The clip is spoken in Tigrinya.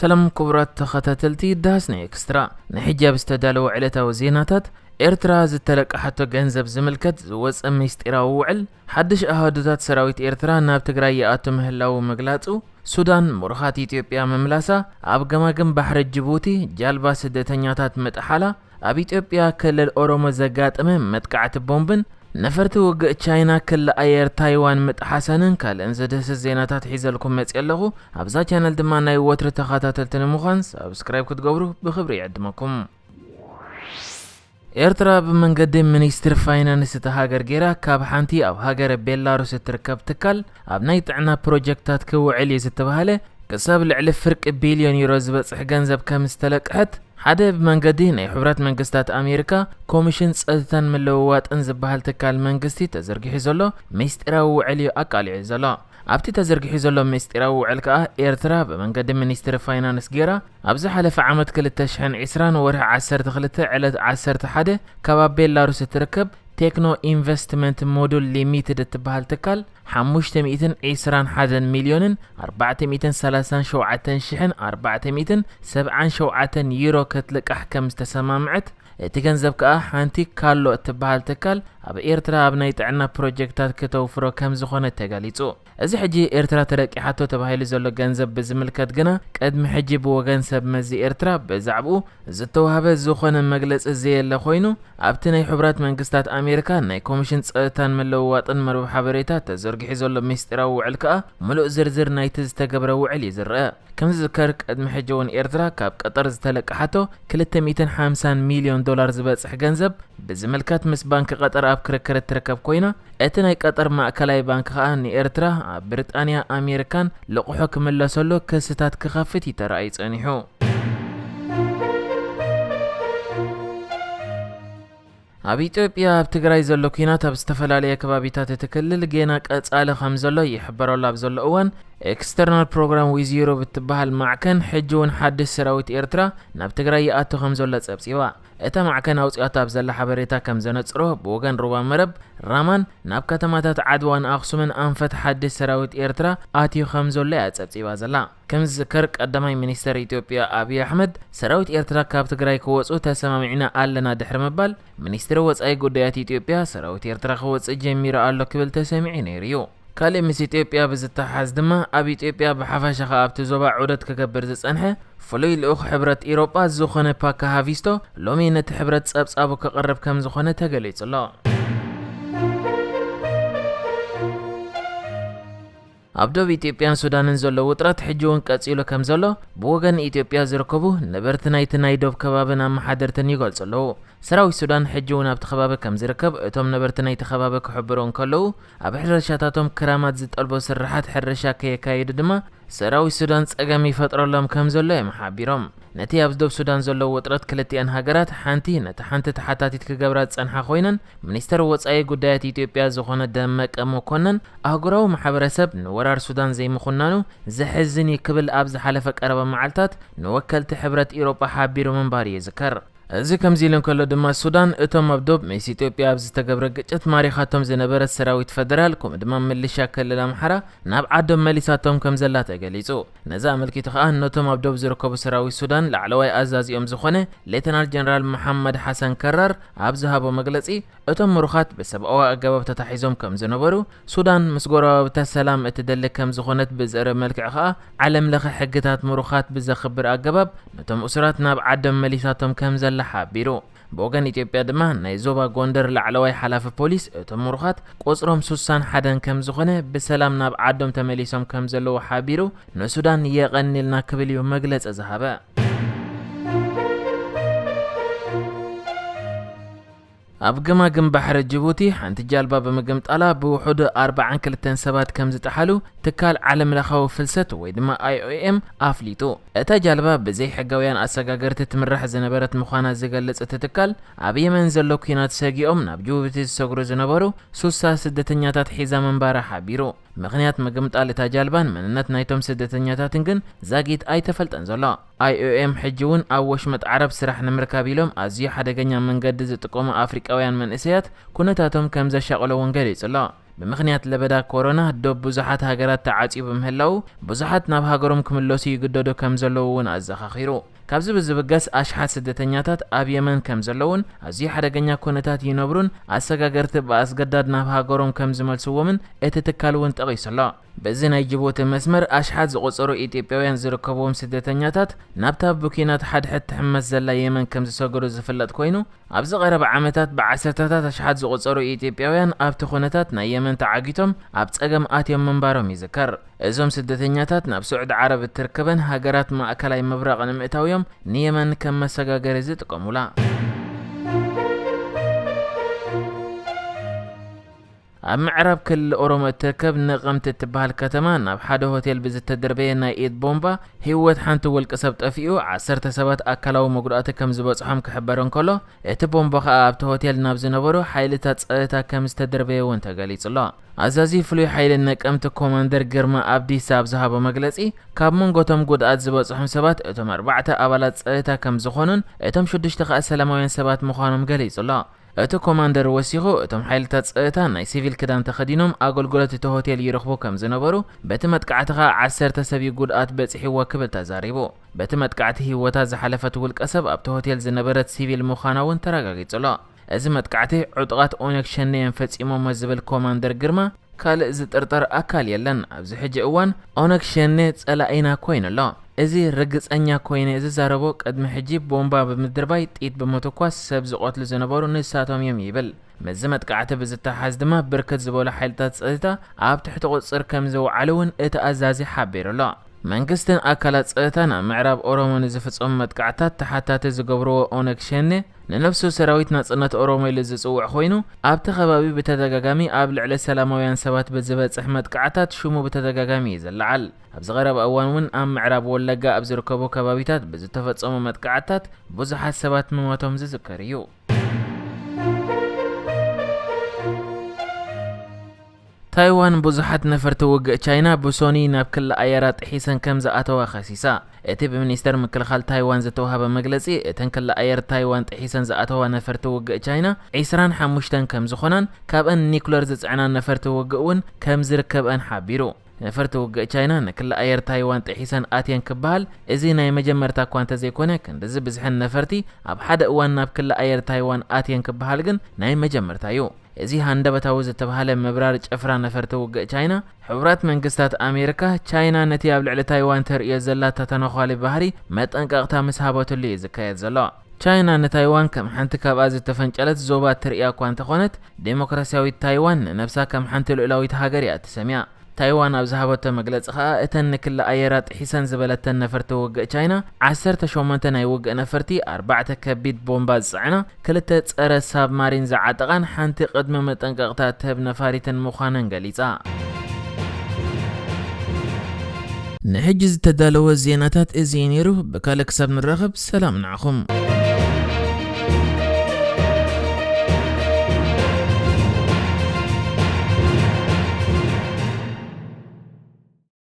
ሰላም ክቡራት ተኸታተልቲ ዳህስና ኤክስትራ፣ ንሕጂ ኣብ ዝተዳለወ ዕለታዊ ዜናታት፣ ኤርትራ ዝተለቀሓቶ ገንዘብ ዝምልከት ዝወጸ ምስጢራዊ ውዕል፣ ሓድሽ ኣሃዱታት ሰራዊት ኤርትራ ናብ ትግራይ ይኣቱ ምህላዉ ምግላጹ፣ ሱዳን ምሩኻት ኢትዮጵያ ምምላሳ፣ ኣብ ገማግም ባሕሪ ጅቡቲ ጃልባ ስደተኛታት ምጥሓላ፣ ኣብ ኢትዮጵያ ክልል ኦሮሞ ዘጋጠመ መጥቃዕቲ ቦምብን ነፈርቲ ውግእ ቻይና ክሊ ኣየር ታይዋን ምጥሓሰንን ካልእን ዘድህስስ ዜናታት ሒዘልኩም መፅእ ኣለኹ። ኣብዛ ቻነል ድማ ናይ ወትሪ ተኸታተልቲ ንምዃን ሳብስክራይብ ክትገብሩ ብኽብሪ ይዕድመኩም። ኤርትራ ብመንገዲ ሚኒስትሪ ፋይናንስ እታ ሃገር ጌራ ካብ ሓንቲ ኣብ ሃገረ ቤላሩስ እትርከብ ትካል ኣብ ናይ ጥዕና ፕሮጀክታት ክውዕል እዩ ዝተባህለ ክሳብ ልዕሊ ፍርቂ ቢልዮን ዩሮ ዝበጽሕ ገንዘብ ከም ዝተለቅሐት ሓደ ብመንገዲ ናይ ሕቡራት መንግስታት ኣሜሪካ ኮሚሽን ጸጥታን ምልውዋጥን ዝበሃል ትካል መንግስቲ ተዘርጊሑ ዘሎ ምስጢራዊ ውዕል እዩ ኣቃሊዑ ዘሎ። ኣብቲ ተዘርጊሑ ዘሎ ምስጢራዊ ውዕል ከኣ ኤርትራ ብመንገዲ ሚኒስትሪ ፋይናንስ ጌራ ኣብ ዝሓለፈ ዓመት ክልተ ሽሕን ዕስራን ወርሒ ዓሰርተ ክልተ ዕለት ዓሰርተ ሓደ ካብ ኣብ ቤላሩስ እትርከብ ቴክኖ ኢንቨስትመንት ሞዱል ሊሚትድ እትበሃል ትካል ሓሙሽተ ሚእትን ዕስራን ሓደን ሚልዮንን ኣርባዕተ ሚእትን ሰላሳን ሸውዓተን ሽሕን ኣርባዕተ ሚእትን ሰብዓን ሸውዓተን ዩሮ ከትልቃሕ ከም ዝተሰማምዐት፣ እቲ ገንዘብ ከኣ ሓንቲ ካሎ እትበሃል ትካል ኣብ ኤርትራ ኣብ ናይ ጥዕና ፕሮጀክታት ክተውፍሮ ከም ዝኾነ ተገሊጹ። እዚ ሕጂ ኤርትራ ተለቂሓቶ ተባሂሉ ዘሎ ገንዘብ ብዝምልከት ግና፣ ቅድሚ ሕጂ ብወገን ሰብ መዚ ኤርትራ ብዛዕባኡ ዝተዋህበ ዝኾነ መግለጺ ዘየለ ኮይኑ፣ ኣብቲ ናይ ሕቡራት መንግስታት ኣሜሪካ ናይ ኮሚሽን ጸጥታን ምልውዋጥን መርበብ ሓበሬታ ተዘርጊሑ ዘሎ ምስጢራዊ ውዕል ከኣ፣ ምሉእ ዝርዝር ናይቲ ዝተገብረ ውዕል እዩ ዝረአ። ከም ዝዝከር፣ ቅድሚ ሕጂ እውን ኤርትራ ካብ ቀጠር ዝተለቀሓቶ ክልተ ሚእትን ሓምሳን ሚልዮን ዶላር ዝበጽሕ ገንዘብ ብዝምልከት ምስ ባንኪ ቀጠር ኣብ ክርክር እትርከብ ኮይና፣ እቲ ናይ ቀጠር ማእከላይ ባንክ ከኣ ንኤርትራ ኣብ ብሪጣንያ ኣሜሪካን ልቕሑ ክምለሰሉ ክስታት ክኸፍት እዩ ተራእዩ ጸኒሑ። ኣብ ኢትዮጵያ ኣብ ትግራይ ዘሎ ኲናት ኣብ ዝተፈላለየ ከባቢታት እቲ ክልል ጌና ቀጻሊ ከም ዘሎ ይሕበረሉ ኣብ ዘሎ እዋን፣ ኤክስተርናል ፕሮግራም ዊዝ ዩሮፕ እትበሃል ማዕከን ሕጂ እውን ሓድሽ ሰራዊት ኤርትራ ናብ ትግራይ ይኣቱ ከም ዘሎ ጸብጺባ። እታ ማዕከን ኣውጺኣቶ ኣብ ዘላ ሓበሬታ ከም ዘነጽሮ፣ ብወገን ሩባ መረብ ራማን ናብ ከተማታት ዓድዋን ኣኽሱምን ኣንፈት ሓድሽ ሰራዊት ኤርትራ ኣትዩ ከም ዘሎ እያ ጸብጺባ ዘላ። ከም ዝዝከር፣ ቀዳማይ ሚኒስተር ኢትዮጵያ ኣብይ ኣሕመድ፣ ሰራዊት ኤርትራ ካብ ትግራይ ክወጹ ተሰማሚዕና ኣለና ድሕሪ ምባል፣ ሚኒስትሪ ወጻኢ ጉዳያት ኢትዮጵያ፣ ሰራዊት ኤርትራ ክወጽእ ጀሚሩ ኣሎ ክብል ተሰሚዑ ነይሩ እዩ። ካልእ ምስ ኢትዮጵያ ብዝተሓሓዝ ድማ፣ ኣብ ኢትዮጵያ ብሓፈሻ ከኣ ኣብቲ ዞባ ዑደት ክገብር ዝጸንሐ ፍሉይ ልኡኽ ሕብረት ኢሮጳ ዝኾነ ፓካ ሃቪስቶ፣ ሎሚ ነቲ ሕብረት ጸብጻቡ ክቕርብ ከም ዝኾነ ተገሊጹ ኣሎ። ኣብ ዶብ ኢትዮጵያን ሱዳንን ዘሎ ውጥረት ሕጂ እውን ቀጺሉ ከም ዘሎ ብወገን ኢትዮጵያ ዝርከቡ ነበርቲ ናይቲ ናይ ዶብ ከባብን ኣመሓደርትን ይገልጹ ኣለዉ። ሰራዊት ሱዳን ሕጂ እውን ኣብቲ ከባቢ ከም ዝርከብ እቶም ነበርቲ ናይቲ ከባቢ ክሕብሩ እንከለዉ፣ ኣብ ሕርሻታቶም ክራማት ዝጠልቦ ስርሓት ሕርሻ ከየካየዱ ድማ ሰራዊት ሱዳን ጸገም ይፈጥረሎም ከም ዘሎ እዮም ሓቢሮም። ነቲ ኣብ ዶብ ሱዳን ዘሎ ውጥረት ክልቲኣን ሃገራት ሓንቲ ነታ ሓንቲ ተሓታቲት ክገብራ ዝጸንሓ ኮይነን፣ ሚኒስተር ወጻኢ ጉዳያት ኢትዮጵያ ዝኾነ ደመቀ መኮነን፣ ኣህጉራዊ ማሕበረሰብ ንወራር ሱዳን ዘይምኹናኑ ዘሕዝን እዩ ክብል ኣብ ዝሓለፈ ቀረባ መዓልታት ንወከልቲ ሕብረት ኢሮጳ ሓቢሩ ምንባሩ ይዝከር። እዚ ከምዚ ኢሉ እንከሎ ድማ፣ ሱዳን እቶም ኣብ ዶብ ምስ ኢትዮጵያ ኣብ ዝተገብረ ግጭት ማሪኻቶም ዝነበረት ሰራዊት ፈደራል ከምኡ ድማ ምልሻ ክልል ኣምሓራ ናብ ዓዶም መሊሳቶም ከም ዘላ ተገሊጹ። ነዚ ኣመልኪቱ ከኣ፣ ነቶም ኣብ ዶብ ዝርከቡ ሰራዊት ሱዳን ላዕለዋይ ኣዛዚኦም ዝኾነ ሌተናል ጀነራል መሓመድ ሓሰን ከራር ኣብ ዝሃቦ መግለጺ፣ እቶም ምሩኻት ብሰብኣዊ ኣገባብ ተታሒዞም ከም ዝነበሩ፣ ሱዳን ምስ ጎረባብታ ሰላም እትደሊ ከም ዝኾነት ብዘርኢ መልክዕ ከኣ፣ ዓለም ለኸ ሕግታት ምሩኻት ብዘኽብር ኣገባብ ነቶም እሱራት ናብ ዓዶም መሊሳቶም ከም ዘላ ሓቢሩ። ብወገን ኢትዮጵያ ድማ፣ ናይ ዞባ ጎንደር ላዕለዋይ ሓላፊ ፖሊስ፣ እቶም ምሩኻት ቁጽሮም ሱሳን ሓደን ከም ዝኾነ፣ ብሰላም ናብ ዓዶም ተመሊሶም ከም ዘለዉ ሓቢሩ፣ ንሱዳን የቐንልና ክብል እዩ መግለጺ ዝሃበ። ኣብ ገማግም ባሕሪ ጅቡቲ ሓንቲ ጃልባ ብምግምጣላ ብውሑዱ ኣርባዓን ክልተን ሰባት ከም ዝጠሓሉ ትካል ዓለም ለኻዊ ፍልሰት ወይ ድማ ኣይ ኦ ኤም ኣፍሊጡ። እታ ጃልባ ብዘይ ሕጋውያን ኣሰጋገርቲ ትምራሕ ዝነበረት ምዃና ዝገልጽ እቲ ትካል፣ ኣብ የመን ዘሎ ኲናት ሰጊኦም ናብ ጅቡቲ ዝሰግሩ ዝነበሩ ሱሳ ስደተኛታት ሒዛ ምንባራ ሓቢሩ። ምኽንያት ምግምጣል እታ ጃልባን መንነት ናይቶም ስደተኛታትን ግን ዛጊት ኣይተፈልጠን ዘሎ። ኣይ ኦ ኤም ሕጂ እውን ኣብ ወሽመጥ ዓረብ ስራሕ ንምርካብ ኢሎም ኣዝዩ ሓደገኛ መንገዲ ዝጥቀሙ ኣፍሪቃውያን መንእሰያት ኩነታቶም ከም ዘሻቕሎ እውን ገሊጹ ኣሎ። ብምኽንያት ለበዳ ኮሮና ዶብ ብዙሓት ሃገራት ተዓጽዩ ብምህላው፣ ብዙሓት ናብ ሃገሮም ክምለሱ ይግደዱ ከም ዘለዉ እውን ኣዘኻኺሩ። ካብዚ ብዝብገስ፣ ኣሽሓት ስደተኛታት ኣብ የመን ከም ዘለዉን ኣዝዩ ሓደገኛ ኩነታት ይነብሩን ኣሰጋገርቲ ብኣስገዳድ ናብ ሃገሮም ከም ዝመልስዎምን እቲ ትካል እውን ጠቒሱ ኣሎ። በዚ ናይ ጅቡቲ መስመር ኣሽሓት ዝቑጸሩ ኢትዮጵያውያን ዝርከብዎም ስደተኛታት ናብታ ብኲናት ሓድሕድ ትሕመስ ዘላ የመን ከም ዝሰገሩ ዝፍለጥ ኮይኑ፣ ኣብዚ ቀረባ ዓመታት ብዓሰርተታት ኣሽሓት ዝቑጸሩ ኢትዮጵያውያን ኣብቲ ኩነታት ናይ የመን ተዓጊቶም ኣብ ጸገም ኣትዮም ምንባሮም ይዝከር። እዞም ስደተኛታት ናብ ስዑዲ ዓረብ እትርከበን ሃገራት ማእከላይ ምብራቕ ንምእታው እዮም ንየመን ከም መሰጋገሪ ዝጥቀሙላ። ኣብ ምዕራብ ክልል ኦሮሞ እትርከብ ነቐምት እትበሃል ከተማ ናብ ሓደ ሆቴል ብዝተደርበየ ናይ ኢድ ቦምባ ህይወት ሓንቲ ውልቂ ሰብ ጠፊኡ ዓሰርተ ሰባት ኣካላዊ መጉዳእቲ ከም ዝበጽሖም ክሕበር እንከሎ፣ እቲ ቦምባ ከኣ ኣብቲ ሆቴል ናብ ዝነበሩ ሓይልታት ጸጥታ ከም ዝተደርበየ እውን ተገሊጹ ኣሎ። ኣዛዚ ፍሉይ ሓይሊ ነቀምት ኮማንደር ግርማ ኣብዲሳ ኣብ ዝሃቦ መግለጺ፣ ካብ መንጎቶም ጉድኣት ዝበጽሖም ሰባት እቶም ኣርባዕተ ኣባላት ጸጥታ ከም ዝኾኑን እቶም ሽዱሽተ ከኣ ሰላማውያን ሰባት ምዃኖም ገሊጹ ኣሎ። እቲ ኮማንደር ወሲኹ፣ እቶም ሓይልታት ጸጥታ ናይ ሲቪል ክዳን ተኸዲኖም ኣገልግሎት እቲ ሆቴል ይረኽቡ ከም ዝነበሩ፣ በቲ መጥቃዕቲ ኸኣ ዓሰርተ ሰብ እዩ ጉድኣት በጺሕዎ ክብል ተዛሪቡ። በቲ መጥቃዕቲ ህይወታ ዝሓለፈት ውልቀ ሰብ ኣብቲ ሆቴል ዝነበረት ሲቪል ምዃና እውን ተረጋጊጹ ኣሎ። እዚ መጥቃዕቲ ዕጡቓት ኦነግ ሸኔ እዮም ፈጺሞሞ ዝብል ኮማንደር ግርማ፣ ካልእ ዝጥርጠር ኣካል የለን። ኣብዚ ሕጂ እዋን ኦነግ ሸኔ ጸላኢና ኮይኑ ኣሎ። እዚ ርግጸኛ ኮይነ ዝዛረቦ፣ ቅድሚ ሕጂ ቦምባ ብምድርባይ፣ ጥይት ብምትኳስ ሰብ ዝቐትሉ ዝነበሩ ንሳቶም እዮም ይብል። ምስዚ መጥቃዕቲ ብዝተሓዝ ድማ ብርክት ዝበሉ ሓይልታት ጸጥታ ኣብ ትሕቲ ቁጽጽር ከም ዝወዓሉ እውን እቲ ኣዛዚ ሓቢሩ ኣሎ። መንግስትን ኣካላት ጸጥታን ኣብ ምዕራብ ኦሮሞ ንዝፍጸሙ መጥቃዕታት ተሓታቲ ዝገብርዎ ኦነግ ሸኔ፣ ንነብሱ ሰራዊት ናጽነት ኦሮሞ ኢሉ ዝጽውዕ ኮይኑ፣ ኣብቲ ከባቢ ብተደጋጋሚ ኣብ ልዕሊ ሰላማውያን ሰባት ብዝበጽሕ መጥቃዕታት ሽሙ ብተደጋጋሚ እዩ ዝለዓል። ኣብዚ ቀረባ እዋን እውን ኣብ ምዕራብ ወለጋ ኣብ ዝርከቡ ከባቢታት ብዝተፈጸሙ መጥቃዕታት ብዙሓት ሰባት ምሞቶም ዝዝከር እዩ። ታይዋን ብዙሓት ነፈርቲ ውግእ ቻይና ብሶኒ ናብ ክሊ ኣየራ ጥሒሰን ከም ዝኣተዋ ከሲሳ። እቲ ብሚኒስተር ምክልኻል ታይዋን ዝተዋህበ መግለጺ፣ እተን ክሊ ኣየር ታይዋን ጥሒሰን ዝኣተዋ ነፈርቲ ውግእ ቻይና ዒስራን ሓሙሽተን ከም ዝኾናን፣ ካብአን ኒኩለር ዝጽዕና ነፈርቲ ውግእ እውን ከም ዝርከብአን ሓቢሩ። ነፈርቲ ውግእ ቻይና ንክሊ ኣየር ታይዋን ጥሒሰን ኣትየን ክበሃል፣ እዚ ናይ መጀመርታ እኳ እንተዘይኮነ፣ ክንድዚ ብዝሐን ነፈርቲ ኣብ ሓደ እዋን ናብ ክሊ ኣየር ታይዋን ኣትየን ክበሃል ግን ናይ መጀመርታ እዩ። እዚ ሃንደበታዊ ዝተባህለ ምብራር ጭፍራ ነፈርቲ ውግእ ቻይና፣ ሕቡራት መንግስታት ኣሜሪካ፣ ቻይና ነቲ ኣብ ልዕሊ ታይዋን ተርእዮ ዘላ ተተነዃሊ ባህሪ መጠንቀቕታ ምስ ሃበትሉ እዩ ዝካየድ ዘሎ። ቻይና ንታይዋን ከም ሓንቲ ካብኣ ዝተፈንጨለት ዞባ ትርእያ እኳ እንተኾነት፣ ዴሞክራሲያዊት ታይዋን ንነብሳ ከም ሓንቲ ልኡላዊት ሃገር እያ እትሰምያ። ታይዋን ኣብ ዝሃበቶ መግለጺ ከኣ፣ እተን ንክሊ ኣየራ ጥሒሰን ዝበለተን ነፈርቲ ውግእ ቻይና፣ ዓሰርተ ሸሞንተ ናይ ውግእ ነፈርቲ፣ ኣርባዕተ ከቢድ ቦምባ ዝጸዕና፣ ክልተ ጸረ ሳብማሪን ዝዓጠቓን ሓንቲ ቅድመ መጠንቀቕታ እትህብ ነፋሪትን ምዃነን ገሊጻ። ንሕጂ ዝተዳለወ ዜናታት እዚ እዩ ነይሩ። ብካልእ ክሳብ ንራኸብ፣ ሰላም ንዓኹም።